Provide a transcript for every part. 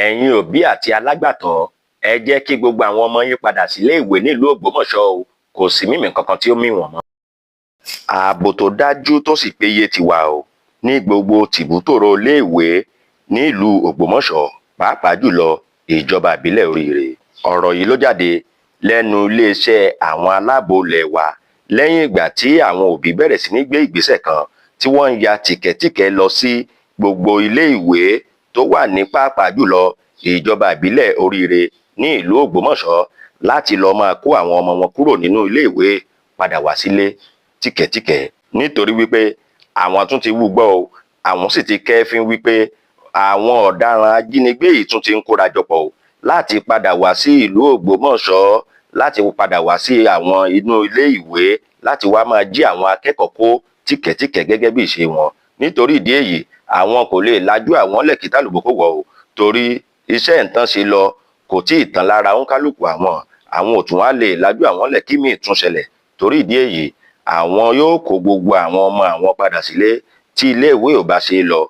Ẹ̀yin òbí àti alágbàtọ́, ẹ jẹ́ kí gbogbo àwọn ọmọ yín padà sílé ìwé nílùú Ògbómọ̀ṣọ́ o. Kò sí mímì kankan tí ó mì wọ́n mọ́. Ààbò tó dájú tó sì péye ti wà o ní gbogbo tìbútòrò iléèwé nílùú Ògbómọ̀ṣọ́, pàápàá jùlọ ìjọba ìbílẹ̀ Oríire. Ọ̀rọ̀ yìí ló jáde lẹ́nu iléeṣẹ́ àwọn aláàbò ilé wa lẹ́yìn ìgbà tí àwọn òbí bẹ̀rẹ̀ sí ní gbé ìgbésẹ̀ kan tí wọ́n ń ya tìkẹ́tìkẹ́ lọ sí gbogbo iléèwé tó wà ní pàápàá jùlọ ìjọba ìbílẹ̀ Oríire ní ìlú Ògbómọ̀ṣọ́ láti lọ́ọ́ máa kó àwọn ọmọ wọn kúrò nínú iléèwé padà wá sílé tìkẹ́tìkẹ́, nítorí wípé àwọn tún ti wú gbọ́ o, àwọn sì ti kẹ́fín wípé àwọn ọ̀daràn ajínigbé yìí tún ti ń kóra jọpọ̀ o láti padà wá sí ìlú Ògbómọ̀ṣọ́, láti padà wá sí àwọn inú ilé ìwé láti wá máa jí àwọn akẹ́kọ̀ọ́ kó tìkẹ́tìkẹ́ gẹ́gẹ́ bí ìṣe wọn. Nítorí ìdí èyí, àwọn kò lè lajú àwọn lẹ̀ kí tàlùbọ̀ kó wọ̀ o, torí iṣẹ́ ìtàn ṣe lọ kò tí ì tán lára òǹkálùkù àwọn. Àwọn ò tún wá lè lajú àwọn lẹ̀ kí míì tún ṣẹlẹ̀. Torí ìdí èyí, àwọn yóò kó gbogbo àwọn ọmọ àwọn padà sílé. Tí iléèwé ò bá ṣe é lọ,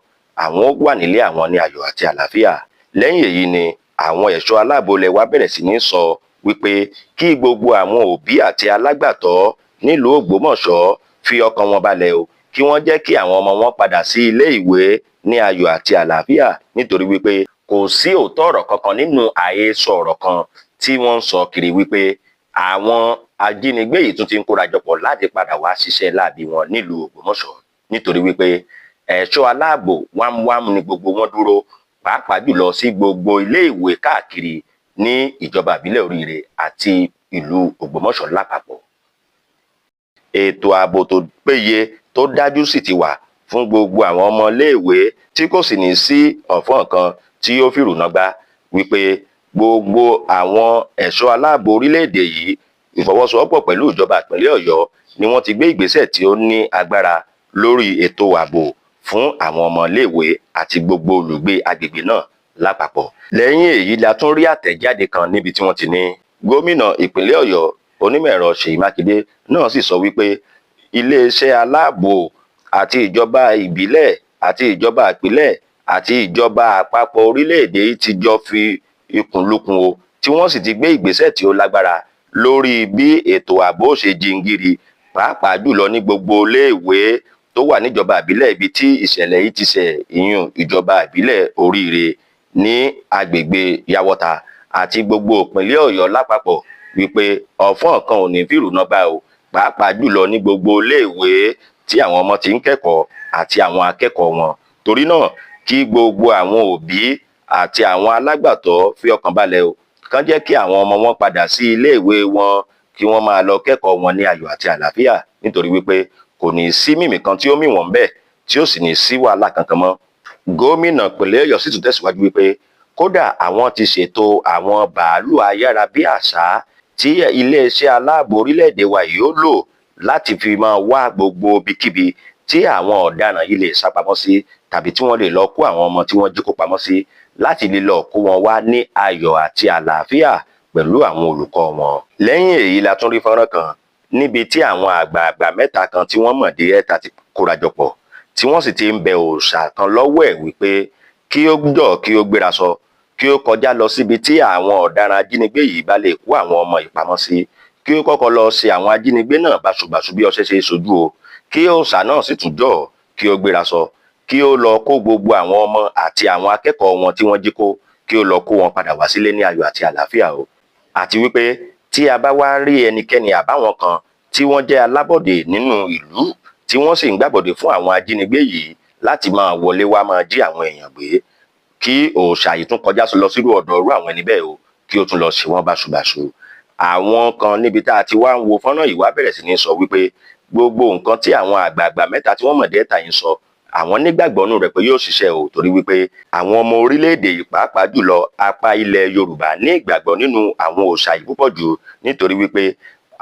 àwọn ó wà nílé àwọn ní ayọ̀ àti àlàáfíà. Lẹ́yìn èyí ni àwọn ẹ̀ṣọ́ aláàbò ilẹ̀ wa bẹ̀rẹ̀ sí ní sọ wípé kí gbogbo àwọn òbí àti alágbàtọ́ nílùú Ògbómọ̀ṣọ́ fi ọkàn wọn balẹ̀ o, kí wọ́n jẹ́ kí àwọn ọmọ wọn padà sí ilé ìwé ní ayọ̀ àti àlàáfíà, nítorí wípé kò sí òótọ́ ọ̀rọ̀ kankan nínú àhesọ ọ̀rọ̀ kan tí wọ́n ń sọ kiri wípé àwọn ajínigbé yìí tún ti ń kóra jọpọ̀ láti padà wá ṣiṣẹ́ láabi wọn nílùú Ògbómọ̀ṣọ́, nítorí wípé ẹ̀ṣọ́ aláàbò wámúwámú ni gbogbo wọn dúró, pàápàá jùlọ sí gbogbo ilé ìwé káàkiri ní ìjọba ìbílẹ̀ Oríire àti ìlú Ògbómọ̀ṣọ́ lápapọ̀. Ètò ààbò tó péye tó dájú sì ti wà fún gbogbo àwọn ọmọ iléèwé, tí kò sì ní sí ọ̀fọ́n kan tí yóò fìrùnà gbá wípé gbogbo àwọn ẹ̀ṣọ́ aláàbò orílẹ̀-èdè yìí, ìfọwọ́sowọ́pọ̀ pẹ̀lú ìjọba ìpínlẹ̀ Ọ̀yọ́, ni wọ́n ti gbé ìgbésẹ̀ tí ó ní agbára lórí ètò ààbò fún àwọn ọmọ iléèwé àti gbogbo olùgbé agbègbè náà lápapọ̀. Lẹ́yìn èyí la tún rí àtẹ̀jáde kan níbi tí wọ́n ti ní gómìnà ìpínlẹ̀ Ọ̀yọ́, onímọ̀-ẹ̀rọ Ṣèyí Mákindé náà sì sọ wípé iléeṣẹ́ aláàbò àti ìjọba ìbílẹ̀ àti ìjọba ìpínlẹ̀ àti ìjọba àpapọ̀ orílẹ̀-èdè yìí ti jọ fi ikùn lukùn o, tí wọ́n sì ti gbé ìgbésẹ̀ tí ó lágbára lórí bí ètò ààbò ṣe jingiri, pàápàá jùlọ ní gbogbo iléèwé tó wà níjọba ìbílẹ̀ ibi tí ìṣẹ̀lẹ̀ yìí ti ṣẹ̀, ìyún ìjọba ìbílẹ̀ Oríire ní agbègbè Yàwọ́ta àti gbogbo ìpínlẹ̀ Ọ̀yọ́ lápapọ̀, wípé ọ̀fọ́n kan ò ní fìrùnà gbá o, pàápàá jùlọ ní gbogbo iléèwé tí àwọn ọmọ ti ń kẹ́kọ̀ọ́ àti àwọn akẹ́kọ̀ọ́ wọn. Torí náà, kí gbogbo àwọn òbí àti àwọn alágbàtọ́ fi ọkàn balẹ̀ o, kán jẹ́ kí àwọn ọmọ wọn padà sí iléèwé wọn, kí wọ́n máa lọ kẹ́kọ̀ọ́ wọn ní ayọ̀ àti àlàáfíà, nítorí wípé kò ní sí mímì kan tí ó mì wọ́n bẹ́ẹ̀, tí ó sì ní sí wàhálà kankan mọ́. Gómìnà ìpínlẹ̀ Ọ̀yọ́ sì tún tẹ̀síwájú wípé kódà àwọn ti ṣètò àwọn bàálù ayárabíàṣá tí iléeṣẹ́ aláàbò orílẹ̀-èdè wa yìí ó lò láti fi máa wá gbogbo ibikíbi tí àwọn ọ̀daràn yìí lè sá pamọ́ sí tàbí tí wọ́n lè lọ kó àwọn ọmọ tí wọ́n jí kó pamọ́ sí, láti lè lọ kó wọn wá ní ayọ̀ àti àlàáfíà pẹ̀lú àwọn olùkọ́ wọn. Lẹ́yìn èyí la tún rí fọ́nrán kan níbi tí àwọn àgbààgbà mẹ́ta kan tí wọ́n mọ̀ dé ẹ̀ta ti kórajọpọ̀, tí wọ́n sì ti ń bẹ òòṣà kan lọ́wọ́ ẹ̀ wípé kí ó jọ̀, kí ó gbéra sọ, kí ó kọjá lọ síbi tí àwọn ọ̀daràn ajínigbé yìí bá lè kó àwọn ọmọ ìpamọ́ sí, kí ó kọ́kọ́ lọ ṣe àwọn ajínigbé náà báṣubàṣu bí ọṣẹ ṣe ṣojú o, kí òòṣà náà sì tún jọ̀, kí ó gbéra sọ, kí ó lọ kó gbogbo àwọn ọmọ àti àwọn akẹ́kọ̀ọ́ wọn tí wọ́n jí kó, kí ó lọ kó wọn padà wá sílé ní ayọ̀ àti àlàáfíà o. Àti wípé tí a bá wá rí ẹnikẹ́ni àbáwọn kan tí wọ́n jẹ́ alábọ̀dé nínú ìlú, tí wọ́n sì ń gbàbọ̀dé fún àwọn ajínigbé yìí láti máa wọlé wá máa jí àwọn èèyàn gbé, kí òòṣà yìí tún kọjá lọ sírú ọ̀dọ̀ irú àwọn ẹni bẹ́ẹ̀ o, kí ó tún lọ ṣe wọ́n báṣubàṣu. Àwọn kan níbi tá a ti wá ń wo fọ́nrán yìí wá bẹ̀rẹ̀ sí ní sọ wípé gbogbo nǹkan tí àwọn àgbààgbà mẹ́ta tí wọ́n mọ̀ dẹ́ta yìí ń sọ, àwọn nígbàgbọ́ nù rẹ̀ pé yóò ṣiṣẹ́ o, torí wípé àwọn ọmọ orílẹ̀-èdè yìí, pàápàá jùlọ apá ilẹ̀ Yorùbá, ní ìgbàgbọ́ nínú àwọn òòṣà yìí púpọ̀ jù, nítorí wípé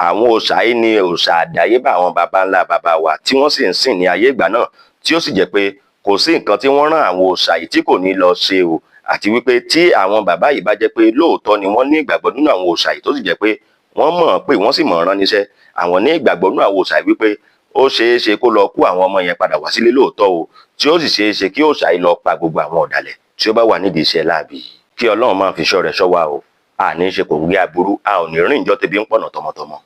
àwọn òòṣà yìí ni òòṣà àdáyébá àwọn baba ńlá baba wa tí wọ́n sì ń sìn ní ayé ìgbà náà, tí ó sì jẹ́ pé kò sí nǹkan tí wọ́n rán àwọn òòṣà yìí tí kò ní lọ ṣe o. Àti wípé tí àwọn bàbá yìí bá jẹ́ pé lóòótọ́ ni wọ́n ní ìgbàgbọ́ nínú àwọn òòṣà yìí, tó sì jẹ́ pé wọ́n mọ̀ pé wọ́n sì mọ̀ rán níṣẹ́, àwọn ní ìgbàgbọ́ nínú àwọn òòṣà yìí wípé ó ṣeé ṣe kó lọ kó àwọn ọmọ yẹn padà wá sílé lóòótọ́ o, tí ó sì ṣeé ṣe kí òòṣà yìí lọ pa gbogbo àwọn ọ̀dàlẹ̀ tí ó bá wà nídìí iṣẹ́ láabi. Kí Kí Ọlọ́run máa fi ṣọ́ rẹ̀ ṣọ́ wa o. Àní ṣe kò ń gbé aburú, a ò ní rìn ìjọ tẹbi ń pọ̀nà tọmọtọmọ.